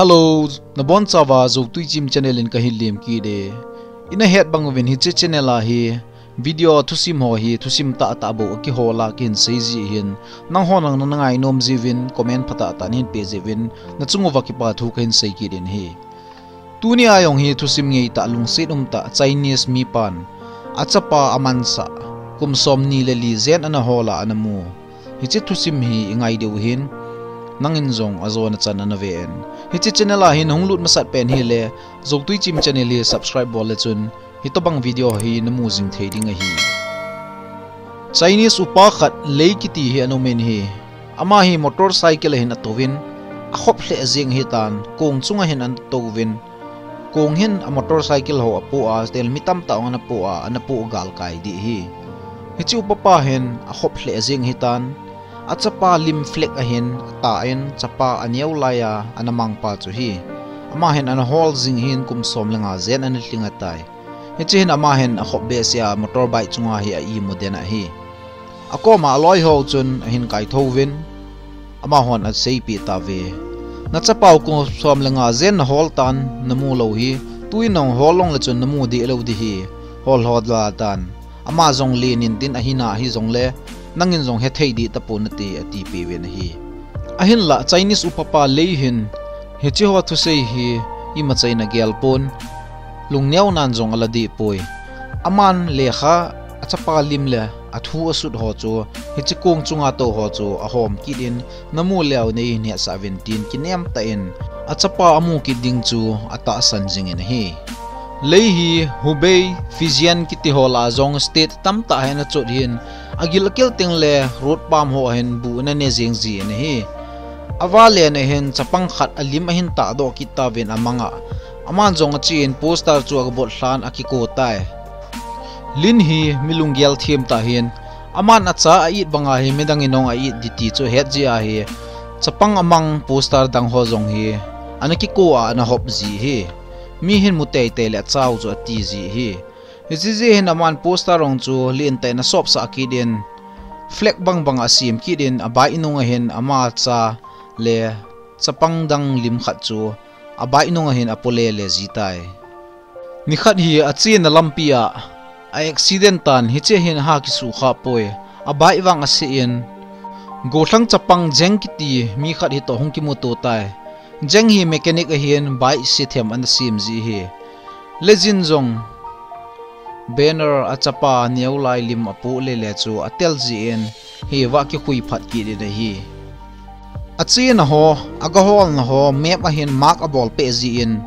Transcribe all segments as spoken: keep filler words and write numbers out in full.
Hello, nabonchauva Zotui Chim channel in kahin lemkit e. Ina het bang uvin hiche channel a hi video thusim ho hi thusim tahtah bou akihol a kahin seiji hin, nanghon nangainom jiuvin comment phatah tah nahin peh jiuvin nachung uva kipa thu kahin seikit in ahi. Tunia jong hi thusim ngeitah lungset umtah Chinese mipan achapa amansah kum somni le li jen ana hol a ana mu. Hiche thusim hi ingai diu hin, nangin jong ajona chan ana ve in. Hiche channel a hin hung lut masat pen hile, Zotui Chim channel hi subscribe bol le chun hitobang video hi namu jing thei ding ahi. Chinese upa khat Lei kiti hi ana um in ahi. Ama hi motorcycle ahin atouvin, akhop lheh jeng ahitan, kong chunga hin ana touvin, kong hin a motorcycle ho apoh a, tel mi tamtah ana poh a, ana poh galkai ding ahi. Hiche upapa hin akhop lheh jeng ahitan, achapa lim flag ahin atan, chapa aneo laiya ana mangpa chu ahi. Ama hin ana hol jing hin kum som le nga jen ana lhing ahitai. Hiche hin ama hin akhop behseh a motorbike chunga hi a imu den ahi. Akoma aloi ho chun ahin kaithouvin, amahon aseipeh tauve. Nachapa u kum som le nga jen nahol tan namu lou hi, tuin nahol long le chun namu deh lou ding ahi, hol hol latan. Ama jong len in tin ahina hijongle, nangin jong hethei ding tapon nate atipeh uvin ahi. Ahinlah Chinese upapa Lei hin, hiche ho thusei hi imacha in agel pon, lungneo nan jong ala deh poi. Aman lekha, achapa lim le athu asut ho chu, hiche kong chunga tou ho chu ahom kit in, namu leu neihin hetsah uvin tin kinem tah in, achapa amu kit ding chu atahsan jing in ahi. Lei hi Hubei, Fujian kiti ho lah a jong state tamtah hi ana chot hin, agil akel teng le road pam ho hin bu ana ne jeng jin ahi. Avalen ahin chapang khat alim ahin tahdoh kit tauvin amang a, aman jong achen poster chu agabot lhan akiko tai. Lin hi mi lunggel them tah hin, aman acha a-it banga hi midang in jong a-it ding ti chu ahet jeh ahi. Chapang amang poster dang ho jong hi ana kiko a ana hop ji ahi. Mi hin mu teitei le achau chu ati ji ahi. Hiche jeh hin aman poster jong chu lentah in asopsah kit in, flag bangbang asem kit in, abike nung ahin ama cha le chapang dang lim khat chu abike nung ahin apo lele ji tai. Nikhat hi achena lampi a a-accident tan, hiche hin aha kisukha poi. Abike vang ase in, gollhang chapang Jeng kiti mi khat hitoh hung kimuto tai. Jeng hi mechanic ahin, bike sethem ana sem ji ahi. Lei jin jong banner achapa neolai lim apoh lele chu atel jin, hiva kikhui phat kit in ahi. Achena ho, agaholna ho map ahin mark abol peh jin,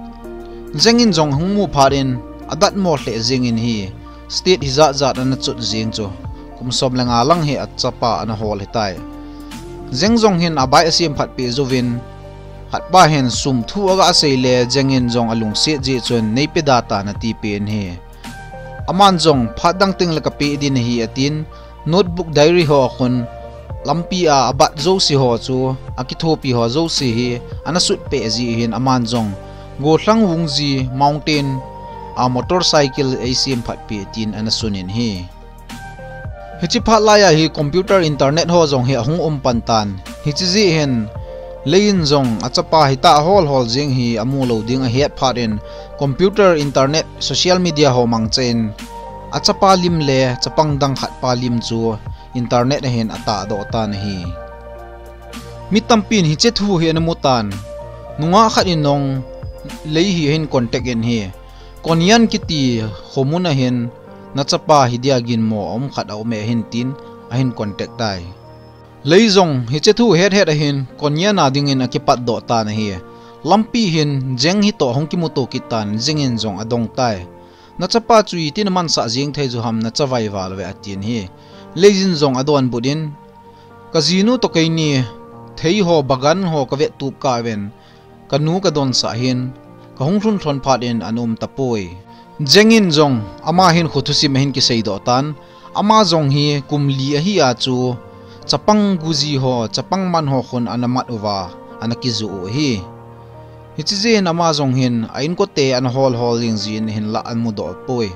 Jeng in jong ahung mu phat in adatmo lheh jeng in ahi. State hijat jat ana chot jeng chu, kum som le nga lang hi achapa ana hol ahitai. Jeng jong hin abike asem phat peh jouvin, khatpa hin sum thu aga sei le Jeng in jong alungset jeh chun neipe da tan atipeh in ahi. Aman jong phat dang teng le kapeh ding ahi atin, notebook, diary ho a khun lampi a abat jouse ho chu, akithopi ho jouse hi ana sut peh jin aman jong gollhang Wungji mountain a motorcycle eisem phat peh tin ana sun in ahi. Hiche phat laiya hi computer, internet ho jong hi ahung um pan tan. Hiche jeh hin Lei in jong achapa hitia ahol hol jeng hi amu lou ding ahet phat in, computer, internet, social media ho mangcha in achapa lim le chapang dang khatpa lim chu internet ahin atahdoh tan ahi. Mi tampin hiche thu hi ana mu tan. Nungah khat in jong Lei hi ahin contact in ahi. Konyan kiti khomun ahin, nachapa hidia ginmo aum khat aume ahin tin ahin contact tai. Lei jong hiche thu het het ahin Konyan a dingin akipatdoh tan ahi. Lampi hin Jeng hitoh ahung kimuto kit tan, Jeng in jong adong tai. Nachapa chu itin amansah jeng thei ju ham, nachavai val ve atin ahi. Lei jin jong adonbut in, kajinu toh keini thei ho, bagan ho kavet tup kah uvin, kanu kadonsah hin, kahung lhun lhon phat in ana um tapoi. Jeng in jong ama hinkho thusim ahin kiseidoh tan, ama jong hi kum li ahi a chu chapang guji ho, chapang man ho khun ana mat uva ana kijoh u ahi. Hiche jeh in ama jong hin a inkote ana hol hol jing jin hinlah ana mudoh poi.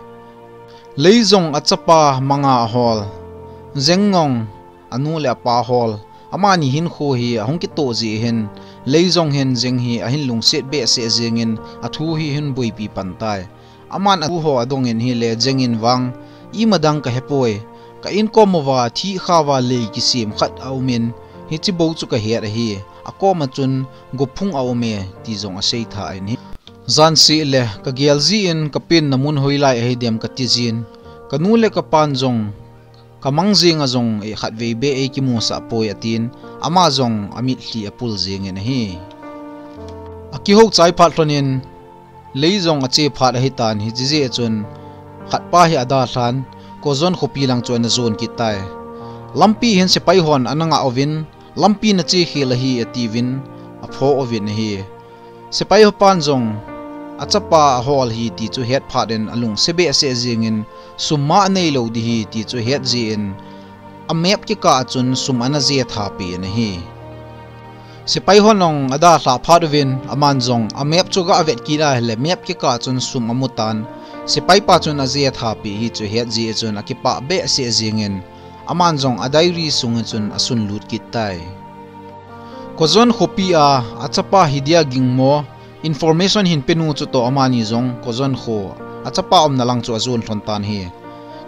Lei jong achapa manga ahol, Jeng jong anu le apa hol, amani hinkho hi ahung kitoh jeh hin, Lei jong hin Jeng hi ahin lungset behseh jengin athu hi ahin boipi pan tai. Aman athu ho adongin ahile Jeng in vang, "Ima dang kahepoi. Ka inkom uva thih khauva lei kisem khat aumin, hiche bou chu kahet ahi. Akoma chun gophung aume," ti jong asei tha in ahi. Jan seh le kagel jin, kapenna mun hoilai ahidem kati jin, kanu le kapan jong kamang jenga jong ei khatvei beh eikimusah poi atin, ama jong amitlhi apul jengin ahi. Akihou chai phat lhonin, Lei jong ache phat ahitan, hiche jeh chun khatpa hi adalhan, Kojon khopi lang chu ana jon kit tai. Lampi hin sepai hon ana ngah uvin, "Lampi nache khel ahi," atiuvin, apho uvin ahi. Sepai hopan jong achapa ahol ahi ti chu ahet phat in alungse behseh jengin, sum ma aneilou ding ahi ti chu ahet jeh in, a map kikah a chun sum ana je tha pen ahi. Sepai hon jong adalha phat uvin, aman jong a map chu aga vet kit ahile map kikah a chun sum amutan, sepai pa chun aje tha pen ahi chu ahet jeh chun akipah behseh jengin, aman jong a diary sunga chun asunlut kit tai. Kojon khopi a achapa hi dia gingmo information hin penu chutoh amani jong Kojon kho achapa umna lang chu ajon lhon tan ahi.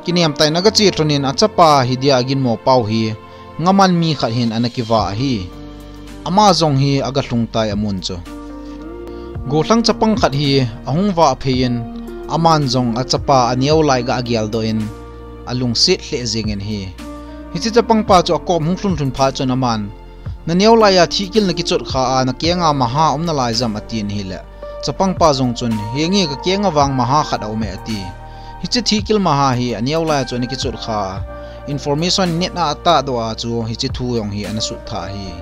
Kinem tah in aga che lhonin achapa hi dia aginmo pau hi ngaman mi khat hin ana kivah ahi. Ama jong hi aga lhung tai amun chu. Gollhang chapang khat hi ahung vah phei in, aman jong achapa aneo lai aga geldoh in, alungset lheh jengin ahi. Hiche chapang pa chu akop hung lhun lhun phat chun aman, "Naneo laiya thihkil nakichot kha a, nakenga maha aum nalai jam?" atin ahile, chapang pa jong chun, "Henge, kakenga vang maha khat aume," ati. Hiche thihkil maha hi aneo laiya chu ana kichot kha a, information net a atahdoh a chu hiche thu jong hi ana sut tha ahi.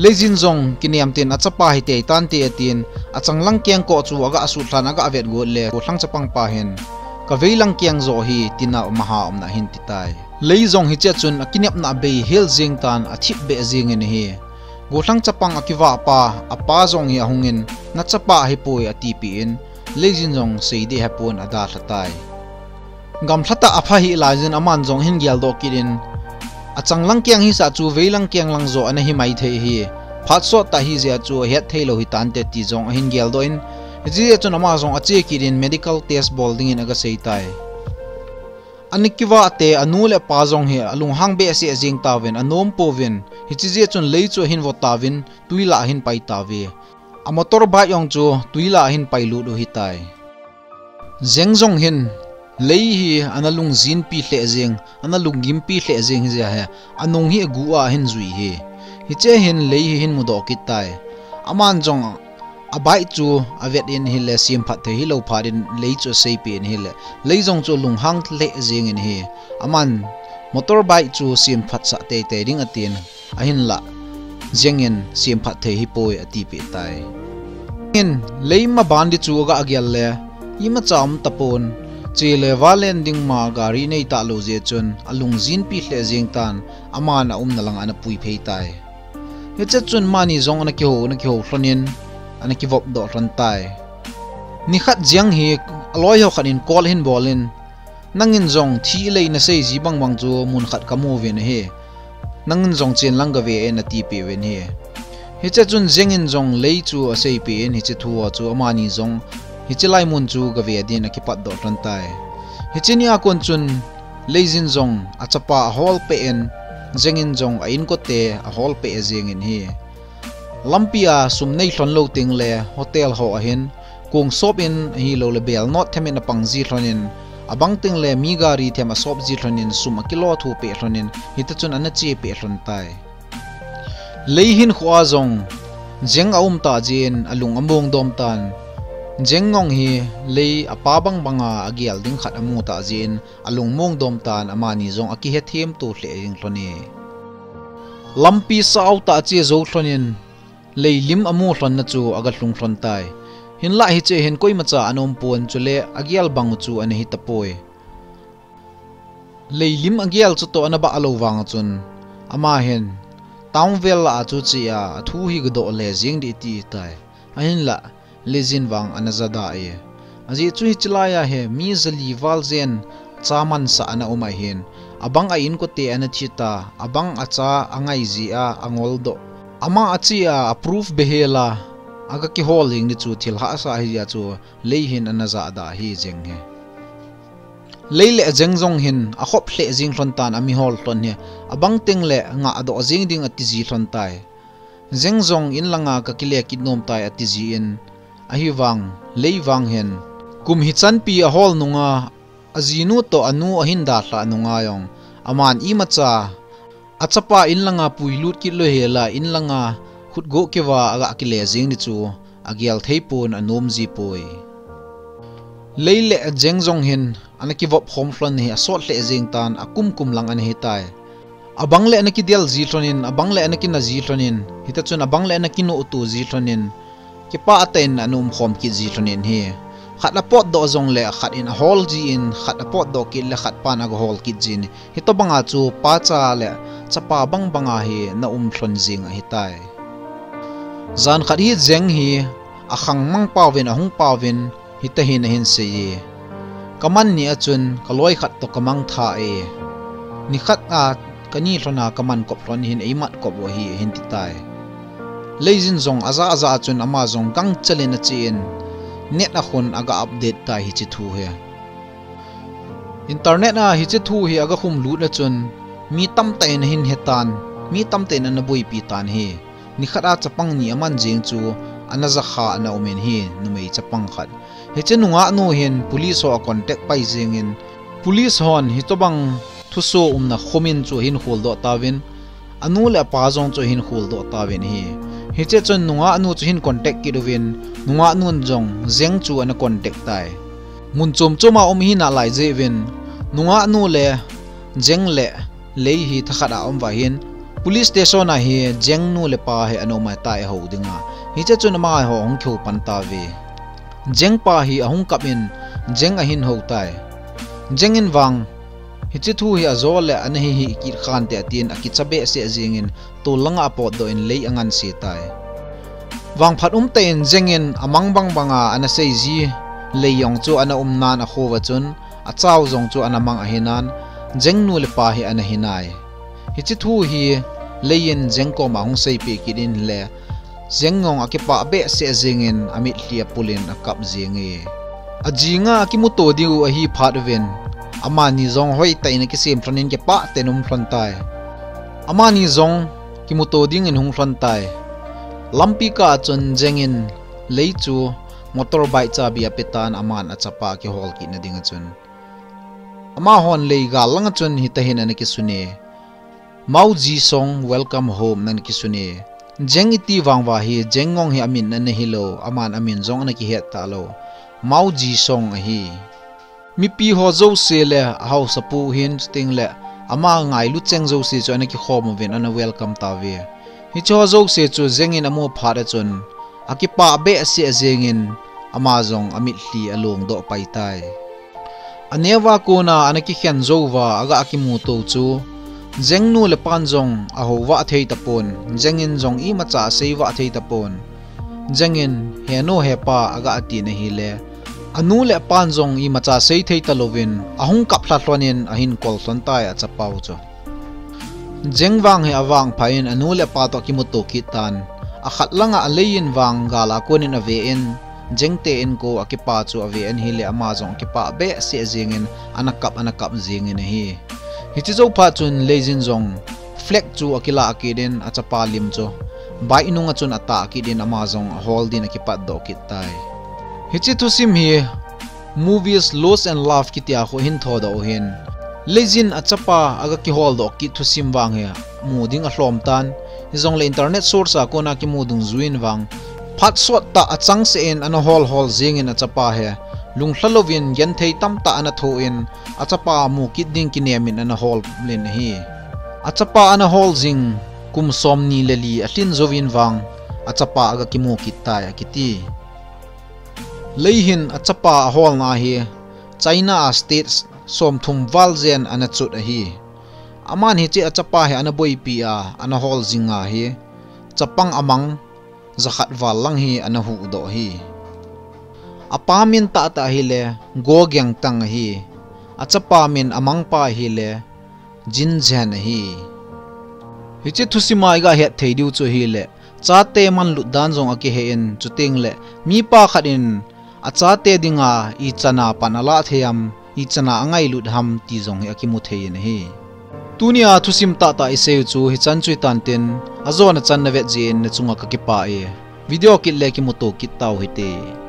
Leijin jong kinem tin achapa hi tei tante atin, achanglang keng koh chu aga sut lhan aga vet got le, gollhang chapang pa hin, "Kaveilang keng joh hi tina maha umna ahin," ti tai. Lei jong hiche a chun akinepna abei hel jeng tan, athip beh jengin ahi. Gollhang chapang akivah pa, apa jong hi ahungin, "Nachapa ahipoi," atipeh in, Leijin jong seiding ahepon adalha tai. Gamlha tah apha hih laijin aman jong ahin geldoh kit in, achanglang keng hisah chu veilang keng lang joh ana hi maithei ahi. Phat sot tah ahijeh a chu ahet theilou hitante ti jong ahin geldoh in, hiche jeh chun ama jong ache kit in medical test bol dingin aga sei tai. Ana kivah te anu le apa jong hi alunghang behseh jeng tauvin, anom pouvin, hiche jeh chun Lei chu ahin vo tauvin, twi lah ahin pai tauve. A motorbike jong chu twi lah ahin pailut u ahitai. Jeng jong hin Lei hi ana lungjinpi lheh jeng, ana lunggimpi lheh jeng hijeh a hi, anung hi agu a ahin jui ahi. Hiche hin Lei hi ahin mudoh kit tai. Aman jong a bike chu avet in ahile, semphat thei hilou phat in Lei chu aseipeh in ahile, Lei jong chu alunghang lheh jengin ahi. Aman motorbike chu semphatsah teitei ding atin, ahinlah Jeng in semphat thei ahipoi atipeh tai. Jeng in Lei maban ding chu aga gel le, imacha aum tapon, che le valen ding ma gari nei talou jeh chun alungjinpi lheh jeng tan, aman aumna lang ana puiphei tai. Hiche chun amani jong ana kihou, ana kihou lhonin, ana kivopdoh lhon tai. Nikhat Jeng hi aloi ho khat in call ahin bol in, "Nangin jong thih le nasei ji bangbang chu mun khat kamu uvin ahi. Nangin jong chen lang gave in," atipeh uvin ahi. Hiche chun Jeng in jong Lei chu aseipeh in hiche thu ho chu amani jong hiche lai mun chu gave din akipatdoh lhon tai. Hiche nia kon chun Leijin jong achapa ahol peh in, Jeng in jong a inkote ahol peh jengin ahi. Lampi a sum nei lhon lou teng le hotel ho ahin, kong sop in ahilou le belnot them in apang ji lhonin, abang teng le mi gari them asop ji lhonin sum akilo thupeh lhonin, hiti chun ana chepeh lhon tai. Lei hinkho a jong Jeng aum tah jeh in alung among dom tan. Jeng jong hi Lei apa bangbang a agel ding khat amu tah jeh in alungmong dom tan, amani jong akihethem to lheh jeng lhon e. Lampi sao tah ache jou lhonin Lei lim amu lhonna chu aga lhung lhon tai. Hinlah hiche hin koimacha ana um pon, chule agel bang u chu ana hi tapoi. Lei lim agel chutoh ana bah lou vang chun, ama hin town vel lah a chu che a, athu hi gadoh le jeng ding ati tai. Ahinlah Leijin vang ana jada e. Ajeh chu hiche lai a hi mi jali val jen cha mansah ana um ahin, abang a inkote ana thi ta, abang acha angai jeh a angol doh Ama achi a, a proof behela, aga kihol jing ni chu thil hahsa ahi jeh chu, Lei hin ana jahda ahi Jeng hi. Lei le Jeng jong hin akhop lheh jing lhon tan, amihol lhon hi, abang teng le ngahdoh jing ding ati ji lhon tai. Jeng jong in langa kakile kit nom tai ati jin, ahivang, Lei vang hin, kum hichanpi ahol nunga, ajinu toh anu ahin dalhah nunga jong, aman imacha, achapa in langa puilut kit lou hela, in langa khutgoh keuva aga kile jing ni chu, agel thei pon anom ji poi. Lei le Jeng jong hin, ana kivop khom lhon hi asot lheh jeng tan, akum kum lang ana hitai. Abang le ana kidel ji lhonin, abang le ana kina ji lhonin, hita chun abang le ana kinoh to ji lhonin, kipah tah in ana um khom kit ji lhonin hi. Khat apotdoh jong le khat in ahol jin, khat apotdoh kit le khat pan aga hol kit jin. Hitobanga chu pacha le chapa bang banga hi ana um lhon jing ahitai. Jan khat hi Jeng hi akhangmang pauvin, ahung pauvin, hitahin ahin sei e. Kaman ni a chun kaloi khat toh kamang tha e. Nikhat a kani lhona kaman kop lhon hin eimat kop u ahi, ahin titai. Leijin jong aja aja a chun ama jong gangchel in achen, net a khun aga update tai hiche thu hi. Internet a hiche thu hi aga khum lut a chun, mi tamtah in ahin hetan, mi tamtah in ana boipi tan hi. Nikhat a chapang ni aman jeng chu, ana jakha ana um in hi, numei chapang khat. Hiche nungah nu hin police ho a contact pai jengin, police hon hitobang thuso umna khumin chu ahin kholdoh tauvin, anu le apa jong chu ahin kholdoh tauvin hi. Hiche chun nungah nu chu ahin contact kit uvin, nungah nun jong Jeng chu ana contact tai. Mun chom chom a um hi nalai jeh uvin, nungah nu le Jeng le Lei hi thakhat a um uva hin, police station a hi Jeng nu le pa hi ana um ahitai, aho dinga. Hiche chun amaho ahung kihou pan tauve. Jeng pa hi ahung kap in, Jeng ahin hou tai. Jeng in vang, hiche thu hi ajo le ana hi hih kit khante atin, akicha behseh jengin, tol langa apotdoh in Lei anganse tai. Vangphat umtah in Jeng in amang bang banga ana seiji Lei jong chu ana um nan akhouva chun, achao jong chu ana mang ahi nan, Jeng nu le pa hi ana hi nai. Hiche thu hi Lei in Jeng koma ahung seipeh kit in le, Jeng jong akipah behseh jengin amitlhi apul in akap jenge. Ajinga akimuto diu ahi phat uvin, amani jong hoitah in akisem lhonin kipah tah in um lhon tai. Amani jong kimuto dingin hung lhon tai. Lampi kah a chun Jeng in Lei chu motorbike chabi apetan, aman achapa kihol kitna dinga chun. Amahon Lei gal langa chun hitahin ana kisune. Mao Ji Song, welcome home, ana kisune. Jeng iti vang uva hi, Jeng jong hi amin ana hilou, aman amin jong ana kihet talou. Mao Ji Song ahi. Mipi ho jouse le ahaosapu hin, chuting le ama ngailu cheng jouse chu ana kikhom uvin ana welcome tauve. Hiche ho jouse chu Jeng in amu phat a chun, akipah behseh jengin, ama jong amitlhi alongdoh pai tai. Aneo a kona ana kikhen jou uva aga kimuto chu, Jeng nu le pan jong ahou vah thei tapon, Jeng in jong imacha asei vah thei tapon. Jeng in, "He nu, he pa," aga tin ahile, anu le apan jong imacha sei thei talouvin, ahung kap lha lhonin ahin kol lhon tai achapau chu. Jeng vang hi avangpha in anu le apa toh akimuto kit tan. Akhat langa Lei in vang gal a konin ave in, Jeng te in ko akipa chu ave in ahile ama jong akipah behseh jengin ana kap, ana kap jengin ahi. Hiche jou phat chun Leijin jong flag chu akilah kit in achapa lim chu bike nunga chun atah kit in ama jong ahol din akipatdoh kit tai. Hiche thusim hi Movies Lost and Love kitia khu hin thodoh u hin. Leijin achapa aga kiholdoh kit thusim vang hi mu ding alhom tan. Hijongle internet source a kona kimu dungjuiyin vang phat sot tah achangseh in ana hol hol jingin achapa hi lunglha louvin genthei tamtah ana thoh in achapa mu kit ding kinem in ana hol in ahi. Achapa ana hol jing kum somni le li alhin jouvin vang achapa aga kimu kit tai akiti. Lei hin achapa aholna hi China a state somthum val jen ana chot ahi. Aman hiche achapa hi ana boipi a, ana hol jing ahi. Chapang amang jakhat val lang hi ana huhdoh ahi. Apa min tahtah ahile Go Geng Tang ahi. Achapa min amangpa ahile Jin Jen ahi. Hiche thusima iga het thei diu chu ahile, chate manlut dan jong akihe in, chuteng le mipa khat in achate dinga ichan a pan alah thei am, ichan a angailut ham ti jong hi akimu thei in ahi. Tunia thusim tahtah isei u chu hichan chu hitan tin, ajona chan navet jeh in nachunga kakipah e. Video kit le kimuto kit tau hite.